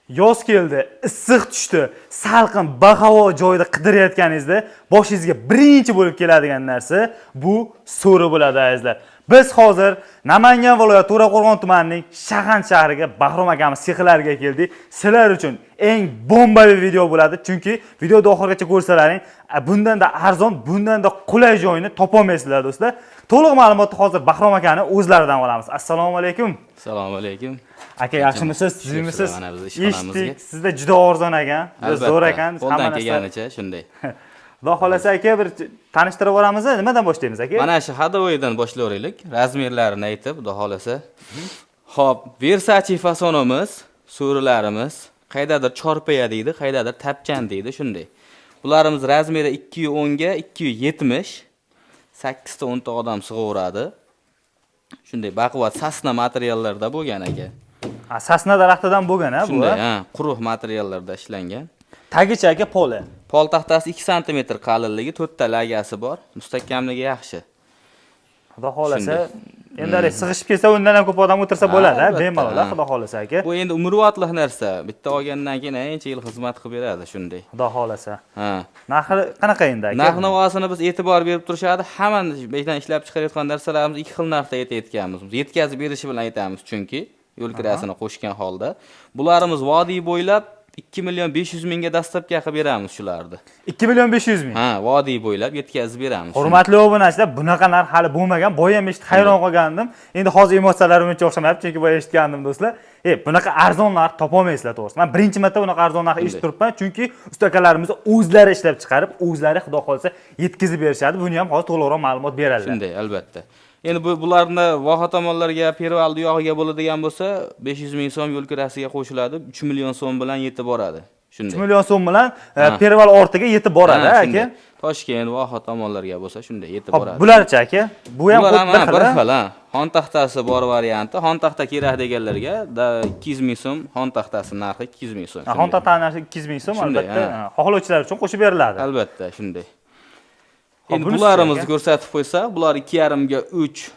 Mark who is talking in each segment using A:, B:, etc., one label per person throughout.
A: Yoz keldi, issiq tushdi, salqin, bahavo joyda qidirayotganingizda boshingizga birinchi bo'lib keladigan narsa bu so'ri bo'ladi, azizlar. Biz hozir Namangan viloyati To'raqo'rg'on tumanining Shahand shahriga Bahrom akamiz sexlariga keldik. Sizlar uchun eng bombaviy video bo'ladi, chunki videoni oxirigacha ko'rsalaring, bundan-da arzon, bundan-da qulay joyni topolmaysizlar, do'stlar. To'liq ma'lumotni hozir Bahrom akani o'zlaridan olamiz. Assalomu alaykum.
B: Assalomu alaykum.
A: Aka, yaxshimisiz? Tuzukmisiz?
B: Mana biz ishxonamizga.
A: Eshitdik, sizda juda arzon ekan, juda zo'r ekan.
B: Qo'ldan
A: Hamma narsa.
B: kelganicha shunday.
A: Xudo xohlasa, aka, bir tanishtirib yuboramiz. Nimadan boshlaymiz, aka?
B: Mana shu ходовой dan boshlayveraylik. Razmerlarini aytib, xudo xohlasa. Xo'p, Versace fasonimiz, so'rilarimiz qaydadir chorpaya deydi, qaydadir tapchan deydi, shunday. Bularimiz razmeri 210 ga 270. 8 ta 10 ta odam sig'averadi. Shunday baquvvat сосна materiallarda bo'lgan, aka.
A: Ha, сосна daraxtidan bo'lgan, ha, bu?
B: Shunday,
A: Ha?
B: ha, quruq materiallarda ishlangan.
A: Tagichi, aka, poli?
B: Pol taxtasi 2 sm qalinligi, 4 ta lagasi bor. Mustahkamligi yaxshi.
A: Xudo xohlasa, endi haligi sig'ishib kelsa, undan ham ko'p odam o'tirsa bo'ladi, ha,
B: Albatta,
A: bemalol,
B: ha.
A: xudo xohlasa, aka.
B: Bu endi umrvotliq narsa. Bitta olgandan keyin ancha yil xizmat qilib beradi shunday.
A: Xudo xohlasa.
B: Ha.
A: Narxi qanaqa endi, aka?
B: Narx navosini biz e'tibor berib turishadi. Hamma bizdan ishlab chiqarayotgan narsalarimiz ikki xil narxda aytayotganmiz. Yetkazib berishi bilan aytamiz, chunki yo'l kirasini qo'shgan holda. Bularimiz vodiy bo'ylab 2 million 500 mingga доставка qilib beramiz shularni.
A: 2 million 500 ming.
B: Ha, vodiy bo'ylab yetkazib beramiz.
A: Hurmatli obunachilar, bunaqa narx hali bo'lmagan. Boya ham eshitib hayron qolgandim. Endi hozir emotsiyalarim uncha o'xshamayapti, chunki boya eshitgandim, do'stlar. Bunaqa arzon narx topolmaysizlar, to'g'risi. Men birinchi marta bunaqa arzon narx eshitib turibman, chunki usta akalarimiz o'zlari ishlab chiqarib, o'zlari, xudo xohlasa, yetkazib berishadi. Buni ham hozir to'liqroq ma'lumot beradilar.
B: Shunday, albatta. Endi bu bularni voha tomonlarga, Pervalni yog'iga bo'ladigan bo'lsa, 500 ming so'm yo'l kirasiga qo'shiladi, 3 million so'm bilan yetib boradi.
A: 3
B: Shunday.
A: million so'm bilan Perval ortiga yetib boradi,
B: Ha,
A: aka.
B: shunday. Toshkent, Voha tomonlarga bo'lsa, shunday yetib
A: Hop,
B: boradi.
A: bularchi, aka? Bu ham
B: Bular
A: xuddi
B: ham
A: bir
B: ha,
A: xil,
B: bir
A: ha?
B: xil, ha. Xon taxtasi bor varianti. Xon taxta kerak deganlarga da 200 ming so'm, xon taxtasi narxi 200 ming so'm.
A: Ha, xon taxtani narxi 200 ming so'm,
B: Shunday,
A: albatta.
B: ha.
A: Ha, xohlovchilar uchun qo'shib beriladi.
B: Albatta, shunday.
A: Hop,
B: Endi
A: bunisi
B: bularimizni
A: aka?
B: ko'rsatib qo'ysak, bular 2,5 ga 3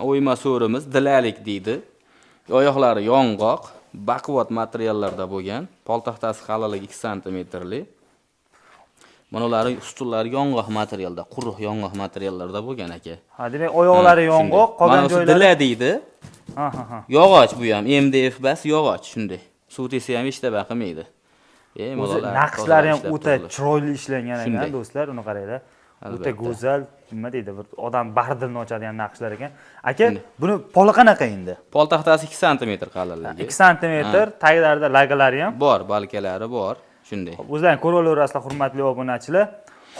B: o'yma so'rimiz, dilalik deydi. Oyoqlari yong'oq, baquvvat materiallarda bo'lgan, pol taxtasi qalinligi 2 santimetrli. Mana ularning ustullari yong'oq materialda, quruq yong'oq materiallarda bo'lgan, aka.
A: Ha, demak, oyoqlari
B: Ha,
A: yong'oq,
B: shunday.
A: qolgan
B: Mana bu
A: joylari
B: dila deydi.
A: Ha, ha, ha.
B: Yog'och bu ham, MDF bas yog'och shunday. Suv tegsa ham hech nima qilmaydi.
A: O'zi
B: Bemalol
A: naqshlari ham
B: tozalab
A: o'ta
B: ishlab turibdi.
A: chiroyli ishlangan ekan,
B: Shunday.
A: do'stlar, uni qaranglar. O'ta
B: Albatta.
A: go'zal, nima deydi, bir odam bag'ri ochadigan naqshlar ekan. Aka, buni poli qanaqa endi?
B: Pol taxtasi 2 santimetr qalinligi.
A: 2 santimetr, taglarida lagalari ham
B: Bor, balkalari bor. Shunday.
A: O'zlaring ko'rib olaverasizlar, hurmatli obunachilar.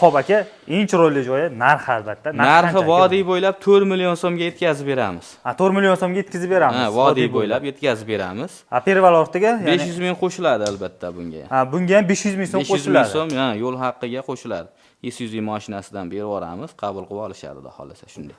A: Xo'p, aka, eng chiroyli joyi narxi, albatta.
B: Narxi
A: qancha, aka?
B: Vodiy bo'ylab 4 million so'mga yetkazib beramiz.
A: Ha, 4 million so'mga yetkazib beramiz.
B: Ha, vodiy bo'ylab yetkazib beramiz.
A: Ha, Perval ortiga, ya'ni
B: 500 ming qo'shiladi albatta bunga.
A: Ha, bunga ham 500 ming so'm
B: 500 ming
A: qo'shiladi.
B: so'm, ha, yo'l haqqiga qo'shiladi. Isuzu mashinasidan berib yuboramiz, qabul qilib olishadi, xudo xohlasa, shunday.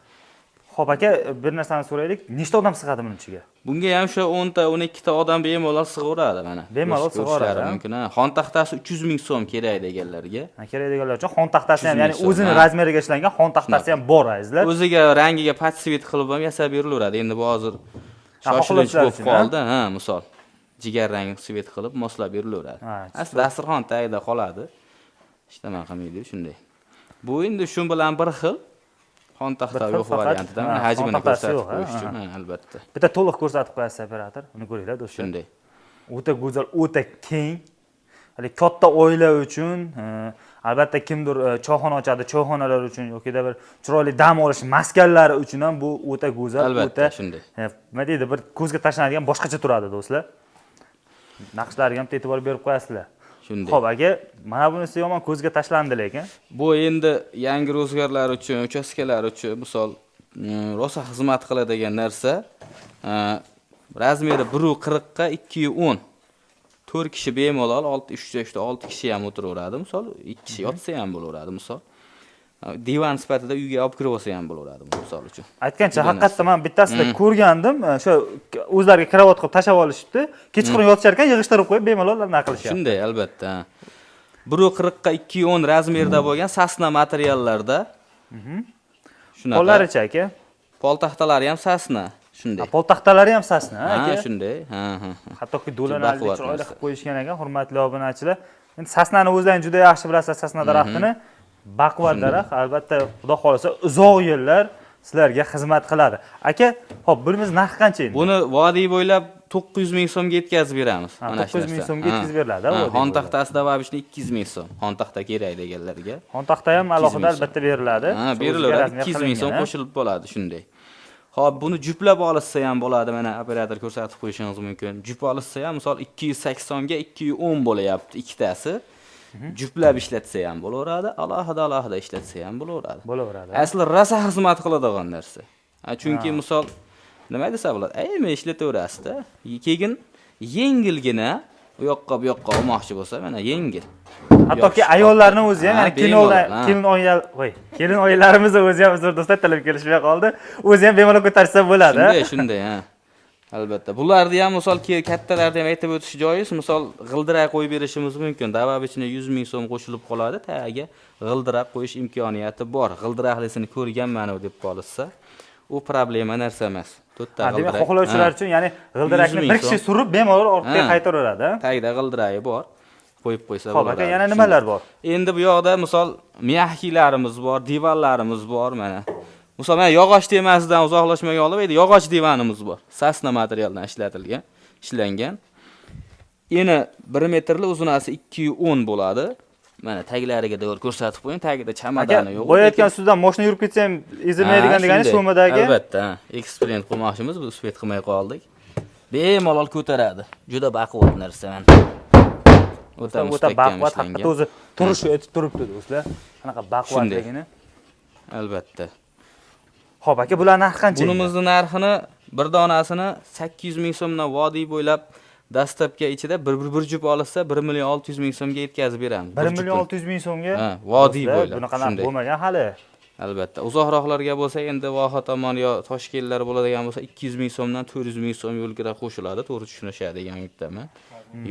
A: Xo'p, aka, bir narsani so'raylik. Nechta odam sig'adi buning ichiga?
B: Bunga ham o'sha 10 ta, 12 ta odam bemalol sig'averadi mana.
A: Bemalol
B: Ko'rishlari
A: sig'averadi, ha?
B: mumkin, ha. Xon taxtasi 300 ming so'm kerak deganlarga.
A: Ha, kerak deganlar uchun xon taxtasi ham,
B: 300
A: ya'ni
B: ming so'm,
A: o'zini
B: ha.
A: razmeriga ishlangan xon taxtasi ham bor, azizlar.
B: O'ziga rangiga под цвет qilib ham yasab berilaveradi. Endi bu hozir
A: Ha,
B: shoshilinch
A: xohlovchilar
B: bo'lib
A: uchun, ha?
B: qoldi, ha, misol. Jigar rang цвет qilib moslab berilaveradi.
A: Ha,
B: Asli dasturxon tagida qoladi. Hech nima qilmaydi shunday. Bu endi shu bilan bir xil xon taxta
A: Bir xil,
B: yo'q
A: faqat,
B: variantidan
A: ha,
B: hajmini
A: xon taxtasi
B: ko'rsatib
A: yo'q, ha,
B: qo'yish uchun,
A: ha.
B: ha, albatta.
A: Bitta to'liq ko'rsatib qo'yasiz, operator. Uni ko'ringlar, do'stlar.
B: Shunday.
A: O'ta go'zal, o'ta keng. Hali katta oila uchun, albatta kimdir choyxona ochadi, choyxonalar uchun yokida bir chiroyli dam olish maskanlari uchun ham bu o'ta go'zal,
B: Albatta,
A: o'ta
B: shunday.
A: Nima deydi, bir ko'zga tashlanadigan boshqacha turadi, do'stlar. Naqshlariga ham e'tibor berib qo'yasizlar.
B: Shunday.
A: Xo'p, aka, mana bunisi yomon ko'zga tashlandi lekin.
B: Bu endi yangi ro'zgorlar uchun, uchastkalar uchun misol rosa xizmat qiladigan narsa. Razmeri 1.40 ga 2.10. 4 kishi bemalol 6 3 3 6 kishi ham o'tiraveradi, misol 2 kishi yotsa ham bo'laveradi, misol. Divan sifatida uyga olib kirib olsa ham bo'laveradi, misol uchun.
A: Aytgancha,
B: Juda
A: haqiqatda man bittasida ko'rgandim, o'sha o'zlariga karavot qilib tashlab olishibdi. Kechqurun yotishar ekan, yig'ishtirib qo'yib bemalol nima qilishyapti.
B: Shunday, albatta. 1.40 ga 2.10 razmerda bo'lgan сосна materiallarda. Shunaqa.
A: Pollarichi, aka?
B: Pol taxtalari ham сосна. Shunday.
A: Poltaxtalari ham sasna,
B: Ha,
A: aka.
B: shunday. Ha, ha, ha.
A: Hattoki do'lanali
B: baquvvat
A: chiroyli
B: narsa.
A: qilib qo'yishgan ekan, hurmatli obunachilar. Endi sasnani o'zlaring juda yaxshi bilasizlar, sasna daraxtini. Baquvvat daraxt, albatta, Xudo xohlasa uzoq yillar sizlarga xizmat qiladi. Aka, xo'p, bunimiz narxi qancha endi?
B: Buni vodiy bo'ylab 900 ming so'mga yetkazib beramiz.
A: Ha,
B: Mana shu
A: 900 ming
B: narsa.
A: so'mga yetkazib beriladi,
B: Ha,
A: vodiy
B: xon
A: bo'ylab.
B: taxtasida vabishni 200 ming so'm. Xontaxta kerak deganlarga.
A: Xontaxta ham alohida
B: 200 ming so'm.
A: albatta beriladi.
B: Ha,
A: O'ziga
B: berilaveradi.
A: razmer
B: 200 ming so'm
A: qilingan, ha?
B: qo'shilib bo'ladi shunday. Xo'p, buni juplab olishsa ham bo'ladi. Mana operator ko'rsatib qo'yishingiz mumkin. Jup olishsa ham, misol 280 ga 210 bo'layapti ikkitasi. Juplab ishlatsa ham bo'laveradi, alohida alohida ishlatsa ham bo'laveradi.
A: Bo'laveradi.
B: Asli rosa xizmat qiladigan narsa. Ha, chunki misol nima desa bo'ladi? Aymi ishlataverasizda. Keyin yengilgina u yoqqa bu yoqqa olmoqchi bo'lsa, mana yengil.
A: Hattoki
B: Yopishib
A: ayollarni
B: qoldi.
A: o'zi ham,
B: Ha,
A: ya'ni kinolar,
B: bemalol, ha.
A: kelin oila, voy, kelin oilalarimizni o'zi ham, uzr do'stlar, tilim kelishmay qoldi. O'zi ham bemalol ko'tarsa bo'ladi.
B: Shunday, shunday, ha. Albatta. Bularni ham misol kattalarni ham aytib o'tish joiz. Misol g'ildirak qo'yib berishimiz mumkin. Добавочный 100 ming so'm qo'shilib qoladi. Tagiga g'ildirak qo'yish imkoniyati bor. G'ildiraklisini ko'rganman deb qolishsa, u problema narsa emas. To'rtta
A: Ha, demak,
B: g'ildirak.
A: xohlovchilar
B: Ha.
A: uchun, ya'ni g'ildirakni
B: 100 ming
A: bir kishi
B: so'm.
A: surib bemalol orqaga
B: Ha.
A: qaytaraveradi.
B: Tagida g'ildiragi bor. Qo'yib qo'ysa
A: Xo'p,
B: bo'ladi.
A: aka, yana nimalar bor?
B: Endi bu yoqda misol мягкий larimiz bor, divanlarimiz bor mana. Misol mana yog'och temasidan uzoqlashmagan olib, endi yog'och divanimiz bor. Sasna materialdan ishlatilgan, ishlangan. Eni 1 metrli, uzunasi 210 bo'ladi. Mana taglariga to'g'ri ko'rsatib qo'ying, tagida
A: Aka,
B: chamadani yo'q.
A: boya aytgan suvdan mashina yurib ketsa ham ezilmaydigan degani
B: shunday.
A: so'madagi.
B: Albatta, ha. Eksperiment qilmoqchimiz, bu успеть qilmay qoldik. Bemalol ko'taradi. Juda baquvvat narsa mana. O'ta
A: O'ta
B: mustahkam
A: baquvvat,
B: ishlangan.
A: haqiqatda o'zi turishi aytib turibdi do'stlar. Qanaqa baquvvatligini.
B: Albatta.
A: Xo'p, aka, bular narxi qancha? endi?
B: Bunimizni narxini bir donasini 800 ming so'mdan vodiy bo'ylab доставка ichida bir jup olishsa 1 million 600 ming so'mga yetkazib beramiz.
A: 1
B: Bir
A: million
B: jupini.
A: 600 ming so'mga?
B: Ha, vodiy
A: Do'stlar,
B: bo'ylab,
A: bunaqa narx
B: shunday.
A: bo'lmagan hali.
B: Albatta. Uzoqroqlarga bo'lsa, endi Voha tomon yo Toshkentlar bo'ladigan bo'lsa 200 ming so'mdan 400 ming so'm yo'lkira qo'shiladi. To'g'ri tushunishadi degan umiddaman.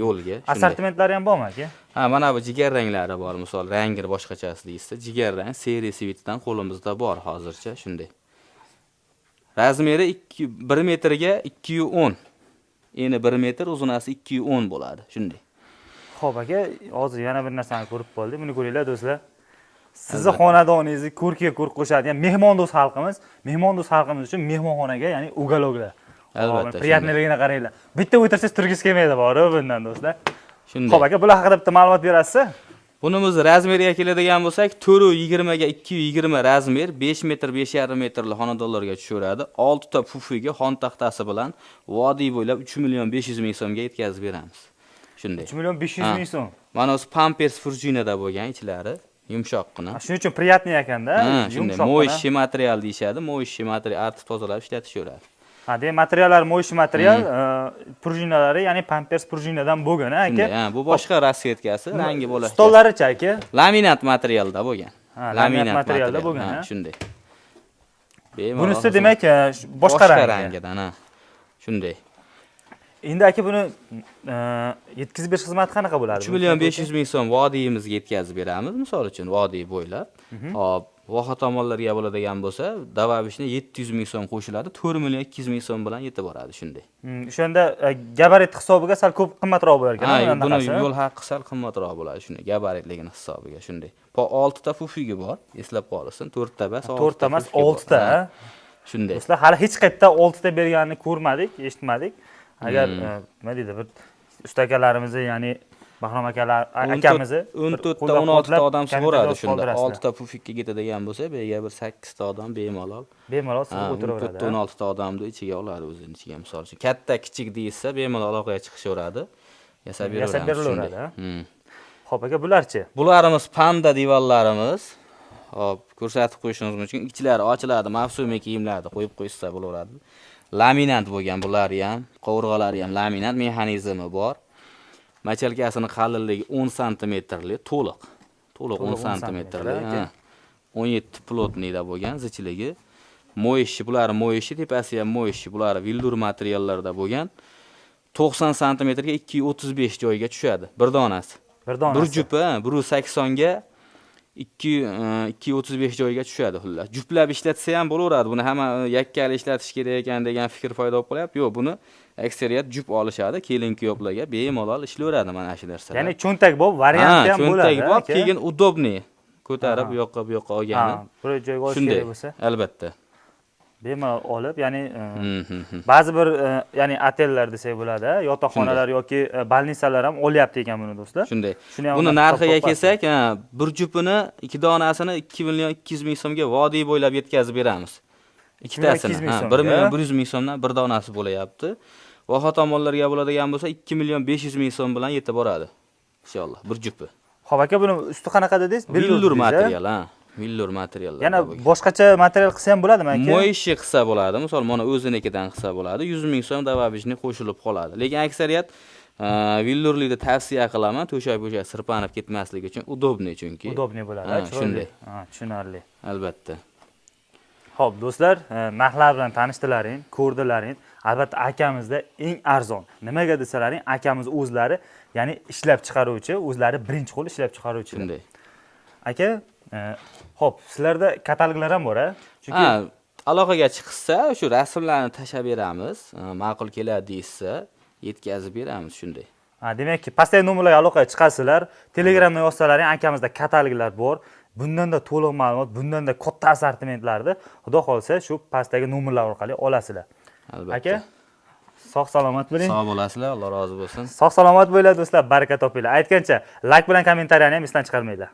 B: Yo'lga. Shunday.
A: Assortimentlari ham bormi, aka?
B: Ha, mana bu jigar ranglari bor. Misol rangi boshqachasi deyishsa, jigar rang серый цвет dan qo'limizda bor hozircha shunday. Размер i 2 1 metrga 210. Eni 1 metr, uzunasi 210 bo'ladi. Shunday.
A: Xo'p, aka, hozir yana bir narsani ko'rib qoldik. Buni ko'ringlar, do'stlar. Sizni xonadoningizni ko'rkiga ko'rk qo'shadigan mehmondo'st xalqimiz, mehmondo'st xalqimiz uchun mehmonxonaga, ya'ni уголок lar.
B: Albatta,
A: Приятный ligini qaranglar. Bitta o'tirsangiz turgisi kelmaydi borib bundan, do'stlar.
B: Shunday.
A: Xo'p, aka, bular haqida bitta ma'lumot berasiz?
B: Bunimiz размер iga keladigan bo'lsak, 420 ga 220 размер, 5 metr 5,5 metrli xonadonlarga tushaveradi. 6 ta pufigi xon taxtasi bilan vodiy bo'ylab 3 million 500 ming so'mga yetkazib beramiz. Shunday.
A: 3 million 500
B: Ha.
A: ming so'm.
B: Mana o'zi pampers prujinada bo'lgan ichlari, yumshoqqina.
A: Ha, shuning uchun приятный ekanda.
B: Ha, shunday.
A: Yumshoqqina.
B: Моющий material deyishadi. Моющий material artib tozalab ishlatishaveradi.
A: Ha, demak, materiallar моющий material, prujinalari, ya'ni pampers prujinadan bo'lgan, ha, aka.
B: Shunday, ha, bu boshqa расцветка si, rangi bo'ladi.
A: Stollarichi, aka?
B: Laminat materialda bo'lgan.
A: Ha, laminat materialda
B: material.
A: bo'lgan,
B: Ha,
A: ha.
B: shunday. Bemalol
A: Bunisi
B: xizmat.
A: demak, boshqa rangi.
B: Rangidan, ha. Shunday.
A: Endi aka, buni yetkazib berish xizmati qanaqa bo'ladi?
B: 3 million 500 ming so'm vodiyimizga yetkazib beramiz, misol uchun vodiy bo'ylab. Hop, Voha tomonlarga bo'ladigan bo'lsa, добавочный 700 ming so'm qo'shiladi, 4 million 200 ming so'm bilan yetib boradi shunday.
A: O'shanda gabarit hisobiga sal ko'p qimmatroq bo'lar ekan,
B: Ha,
A: ha,
B: buni
A: bunaqasi?
B: yo'l haqqi sal qimmatroq bo'ladi shunday, gabaritligini hisobiga shunday. Po 6 ta pufigi bor, eslab qolsin, 4 ta emas,
A: 4 ta emas,
B: pufigi bor.
A: 6 ta.
B: Ha,
A: Ha?
B: shunday.
A: Do'stlar, hali hech qayerda 6 ta berganini ko'rmadik, eshitmadik. Agar nima deydi, bir usta akalarimizni, ya'ni Bahrom akalar, akamizni
B: 14 ta
A: qo'llab
B: 16 ta
A: quvvatlab
B: odam
A: kommentariyada
B: sug'uradi
A: yozib
B: shunda.
A: qoldirasizlar.
B: 6 ta pufikka ketadigan bo'lsa, bu yerga bir 8 ta odam bemalol.
A: Bemalol
B: Ha,
A: sig'ib o'tiraveradi.
B: 14 ta 16 ta odamni ichiga oladi o'zini ichiga misol uchun. Katta, kichik deyilsa, bemalol aloqaga chiqishaveradi. Yasab beraveramiz.
A: Yasab berilaveradi,
B: shunday.
A: ha?
B: Hmm.
A: Xo'p, aka, bularchi?
B: Bularimiz panda divanlarimiz. Hop, ko'rsatib qo'yishimiz mumkin. Ichlari ochiladi, mavsumiy kiyimlarni qo'yib qo'ysa bo'laveradi. Laminat bo'lgan bulari ham, qovurg'alari ham laminat mexanizmi bor. Мочалка sini qalinligi 10 santimetrli, to'liq. To'liq 10
A: To'liq 10
B: santimetrli.
A: Santimetr,
B: Ha. 17 плотный da bo'lgan zichligi. Моющий, bulari моющий, tepasi ham моющий, bulari велюр materiallarda bo'lgan. 90 santimetrga 235 joyga tushadi bir donasi.
A: Bir donasi.
B: Bir jupi, ha, 180 ga 2,35 joyga tushadi xullas. Juplab ishlatsa ham bo'laveradi. Buni hamma yakkali ishlatish kerak ekan degan fikr paydo bo'lib qolyapti. Yo'q, buni aksariyat jup olishadi, kelin kuyovlarga bemalol ishlayveradi mana shu narsalar.
A: Ya'ni cho'ntak bor varianti ham bo'ladi.
B: Cho'ntagi bor,
A: aka.
B: Keyin удобный ko'tarib u yoqqa bu yoqqa olgani.
A: Ha, bir joyga olish
B: Shunday,
A: kerak bo'lsa,
B: albatta.
A: Bemalol olib, ya'ni ba'zi bir ya'ni otellar desak bo'ladi, yotoqxonalar yoki больница lar ham olyapti ekan buni, do'stlar.
B: Shunday.
A: Shuni ham
B: Buni
A: undan
B: narxiga
A: hisob topasiz.
B: kelsak, ha, bir jupini, ikki donasini 2 million 200 ming so'mga vodiy bo'ylab yetkazib beramiz. Ikkitasini,
A: 200 ming
B: ha,
A: so'mga.
B: 1 million 100 ming so'mdan bir donasi bo'layapti. Voha tomonlarga bo'ladigan bo'lsa, 2 million 500 ming so'm bilan yetib boradi. Inshaalloh, bir jupi.
A: Xo'p, aka, buni usti qanaqa dedingiz?
B: Villur
A: dedingiz, a?
B: Material, ha. Villur materiallar.
A: Yana boshqacha material qilsa ham bo'ladimi, aka?
B: Моющий qilsa bo'ladi. Misol, mana o'zinikidan qilsa bo'ladi. 100 ming so'm добавочный qo'shilib qoladi. Lekin aksariyat villurlikni tavsiya qilaman, to'shak-po'shak sirpanib ketmasligi uchun, удобный chunki.
A: Удобный bo'ladi,
B: Ha,
A: chiroyli.
B: Shunday.
A: Ha, tushunarli.
B: Albatta.
A: Xo'p, do'stlar, narxlar bilan tanishdilaring, ko'rdilaring. Albatta, akamizda eng arzon. Nimaga desalaring, akamiz o'zlari, ya'ni ishlab chiqaruvchi, o'zlari birinchi qo'l ishlab chiqaruvchilar.
B: Shunday.
A: Aka, xo'p, sizlarda kataloglar ham bor, a? Chunki
B: Ha, aloqaga chiqsa, shu rasmlarni tashlab beramiz. Ma'qul keladi deyishsa, yetkazib beramiz shunday.
A: Ha, demakki, pastdagi nomerlarga aloqaga chiqasizlar. Telegramdan yozsalaring, akamizda kataloglar bor. Bundanda to'liq ma'lumot, bundanda katta assortimentlarni Xudo xohlasa shu pastdagi nomerlar orqali olasizlar.
B: Albatta.
A: Aka, sog' salomat bo'ling.
B: Sog' bo'lasizlar, Alloh rozi bo'lsin.
A: Sog' salomat bo'linglar, do'stlar, baraka topinglar. Aytgancha, layk bilan kommentariyani ham esdan chiqarmanglar.